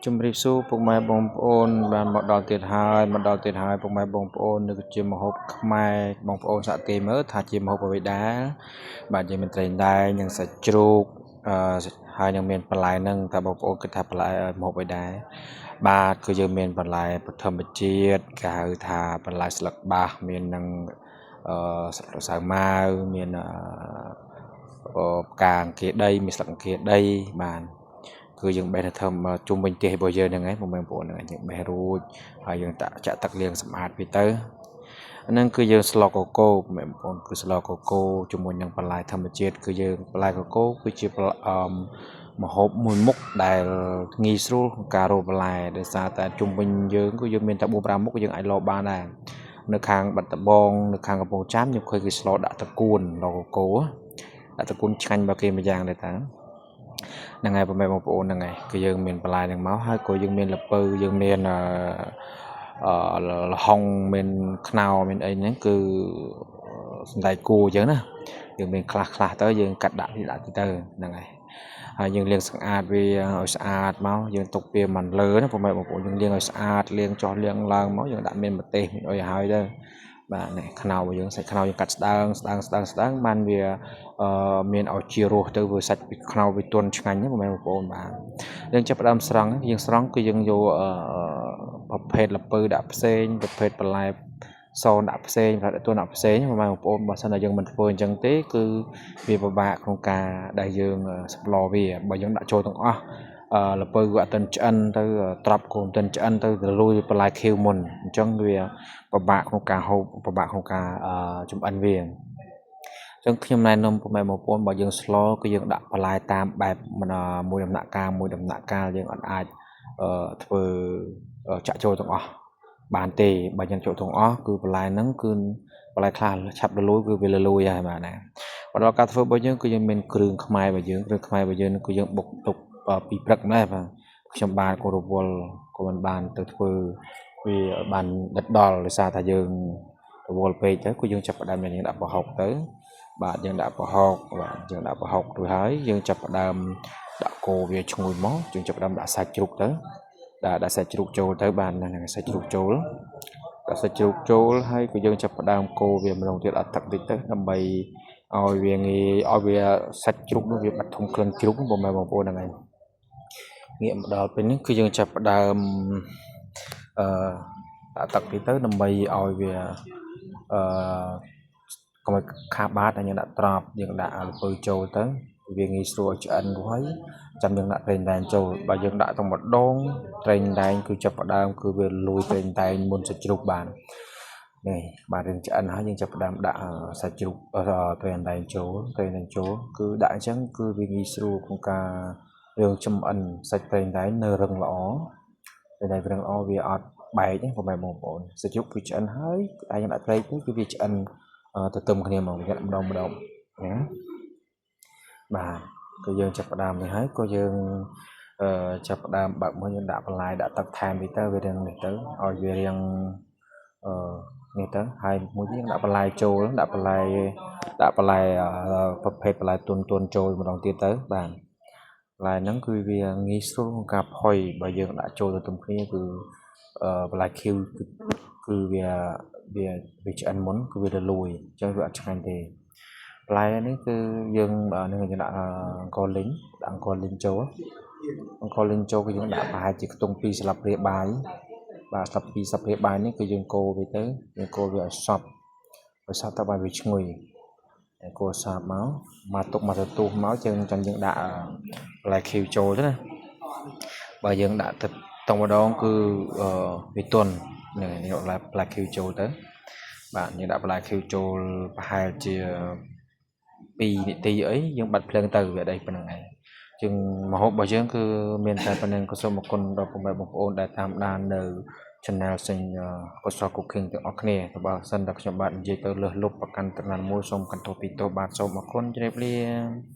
ជំរាបសួរពុកម៉ែបងប្អូនបានមកដល់ទៀតហើយមកដល់ទៀតហើយពុកម៉ែបងប្អូននេះគឺជាម្ហូបខ្មែរបងប្អូនសាកទេមើលថាជាម្ហូបអ្វីដែរបាទយើងមានត្រីដែងនិងសាច់ជ្រូកអឺហើយនឹងមានបន្លែនឹងតើបងប្អូនគិតថាបន្លែម្ហូបអ្វីដែរបាទគឺយើងមានបន្លែធម្មជាតិគេហៅថាបន្លែស្លឹកបាសមាននឹងអឺស្លឹកសៅម៉ាវមានអឺផ្កាអង្គាដីមានស្លឹកអង្គាដីបាទគឺយើងបេះនៅធ្វើជុំវិញផ្ទះរបស់យើងហ្នឹងឯងបងប្អូនហ្នឹងឯងយើងបេះរួចហើយយើងតាក់ចាក់ទឹកលាងសម្អាតវាទៅហ្នឹងគឺយើងស្លកកូបងប្អូនគឺស្លកកូជាមួយនឹងបន្លែធម្មជាតិគឺយើងបន្លែកកូគឺជាអឺម្ហូបមួយមុខដែលងាយស្រួលក្នុងការរកបន្លែដោយសារតែជុំវិញយើងគឺយើងមានតែ4 5មុខយើងអាចលបានដែរនៅខាងបាត់ដំបងនៅខាងកំពង់ចាមខ្ញុំឃើញគេស្លដាក់តកួនលកកូដាក់តកួនឆ្ងាញ់របស់គេមួយយ៉ាងដែរតាហ្នឹងហើយបងប្អូនហ្នឹងហើយគឺយើងមានបន្លែហ្នឹងមកហើយក៏យើងមានល្ពៅយើងមានអឺលហុងមានខ្នោមានអីហ្នឹងគឺសណ្តែកគួអញ្ចឹងណាយើងមានខ្លះខ្លះទៅយើងកាត់ដាក់ទីដាក់ទីទៅហ្នឹងហើយហើយយើងលាងសម្អាតវាឲ្យស្អាតមកយើងទុកវាមិនលើណាបងប្អូនយើងលាងឲ្យស្អាតលាងចោះលាងឡើងមកយើងដាក់មានម្ទេសមានអីឲ្យទៅបាទនេះខ្នោយើងសាច់ខ្នោយើងកាត់ស្ដើងស្ដើងស្ដើងស្ដើងបានវាអឺមានឲ្យជារសទៅវាសាច់ពីខ្នោវាទន់ឆ្ងាញ់ណាបងប្អូនបាទយើងចាប់ផ្ដើមស្រង់យើងស្រង់គឺយើងយកប្រភេទល្ពៅដាក់ផ្សេងប្រភេទបន្លែសដាក់ផ្សេងប្រភេទទន់ដាក់ផ្សេងបងប្អូនបើសិនតែយើងមិនធ្វើអញ្ចឹងទេគឺវាពិបាកក្នុងការដែលយើងសម្លវាបើយើងដាក់ចូលទាំងអស់អឺល្ពៅវាអត់ទាន់ឆ្អិនទៅត្រប់ក៏មិនទាន់ឆ្អិនទៅទៅលួយបន្លែខៀវមុនអញ្ចឹងវាពិបាកក្នុងការហូបពិបាកក្នុងការចម្អិនវាអញ្ចឹងខ្ញុំណែនាំពុកម៉ែបងប្អូនបើយើងស្លគឺយើងដាក់បន្លែតាមបែបមួយដំណាក់កាលមួយដំណាក់កាលយើងអត់អាចធ្វើចាក់ចូលទាំងអស់បានទេបើយើងចូលទាំងអស់គឺបន្លែហ្នឹងគឺបន្លែខ្លះឆាប់រលួយគឺវារលួយហើយបាទណាបើដល់ការធ្វើរបស់យើងគឺយើងមានគ្រឿងខ្មែររបស់យើងគ្រឿងខ្មែររបស់យើងគឺយើងបុកទុកពីព្រឹកម្លេះបាទខ្ញុំបានក៏រវល់ក៏មិនបានទៅធ្វើវាបានដិតដល់ដោយសារថាយើងរវល់ពេកទៅគឺយើងចាប់ផ្ដើមយើងដាក់ប្រហុកទៅបាទយើងដាក់ប្រហុកបាទយើងដាក់ប្រហុករួចហើយយើងចាប់ផ្ដើមដាក់គោវាឈ្ងុយមកយើងចាប់ផ្ដើមដាក់សាច់ជ្រូកទៅដាក់ដាក់សាច់ជ្រូកចូលទៅបាទហ្នឹងសាច់ជ្រូកចូលដាក់សាច់ជ្រូកចូលហើយក៏យើងចាប់ផ្ដើមកូរវាម្ដងទៀតអត់ទឹកតិចទៅដើម្បីឲ្យវាងាយឲ្យវាសាច់ជ្រូកនោះវាបាត់ធំក្លិនជ្រូកបងប្អូនហ្នឹងឯងងាកមកដល់ពេលនេះគឺយើងចាប់ផ្ដើមអឺដាក់ទឹកតិចទៅដើម្បីឲ្យវាអឺកុំឲ្យខាបាតហើយយើងដាក់ត្រប់យើងដាក់ល្ពៅចូលទៅវាងាយស្រួលឲ្យឆ្អិនរួចហើយចាំយើងដាក់ប្រេងដែងចូលបើយើងដាក់តែម្ដងប្រេងដែងគឺចាប់ផ្ដើមគឺវាលួយប្រេងដែងមុនសាច់ជ្រូកបាននេះបាទរឿងឆ្អិនហើយយើងចាប់ផ្ដើមដាក់សាច់ជ្រូកប្រេងដែងចូលប្រេងដែងចូលគឺដាក់អញ្ចឹងគឺវាងាយស្រួលក្នុងការរឿងចំអិនសាច់ប្រេងដែងនៅរឹងល្អប្រេងដែងរឹងល្អវាអត់បែកទេបងប្អូនសាច់ជ្រូកគឺឆ្អិនហើយតែយើងដាក់ត្រីទៅគឺវាឆ្អិនទៅទឹមគ្នាមកវាម្ដងម្ដងណាបាទគឺយើងចាប់ផ្ដើមនេះហើយក៏យើងអឺចាប់ផ្ដើមបើកមើលយើងដាក់បន្លែដាក់ទឹកថែមតិចទៅវារៀងនេះទៅឲ្យវារៀងអឺនេះទៅហើយមួយទៀតយើងដាក់បន្លែចូលដាក់បន្លែដាក់បន្លែប្រភេទបន្លែទុនទុនចូលម្ដងទៀតទៅបាទបន្លែហ្នឹងគឺវាងាយស្រួលក្នុងការផុយបើយើងដាក់ចូលទៅទំគ្នាគឺអឺបន្លែខៀវគឺវាវាវាឆ្អិនមុនគឺវារលួយអញ្ចឹងវាអត់ឆ្ងាញ់ទេបន្លែនេះគឺយើងនឹងយើងដាក់អង្ករលីងដាក់អង្ករលីងចូលអង្ករលីងចូលគឺយើងដាក់ប្រហែលជាខ្ទង់2ស្លាបព្រាបាយបាទស្លាប2ស្លាបព្រាបាយនេះគឺយើងកូរវាទៅយើងកូរវាឲ្យសព្វឲ្យសព្វទៅបានវាឈ្ងុយកូរសព្វមកមកទុកមកទទួលមកយើងចាំយើងដាក់បន្លែខៀវចូលទៅណាបើយើងដាក់ទៅតម្ដងគឺវាទន់ហ្នឹងយកបន្លែខៀវចូលទៅបាទយើងដាក់បន្លែខៀវចូលប្រហែលជា2នាទីអីយើងបាត់ភ្លើងទៅវាអីប៉ុណ្្នឹងឯងជាងម្ហូបរបស់យើងគឺមានតែប៉ុណ្្នឹងក៏សូមអរគុណដល់ពុកម៉ែបងប្អូនដែលតាមដាននៅ Channel សេងកុសល Cooking ទាំងអស់គ្នាបើសិនតែខ្ញុំបាទនិយាយទៅលើសលប់ប្រកាន់តំណានមួយសូមកន្ទោសពីទោសបាទសូមអរគុណជម្រាបលា។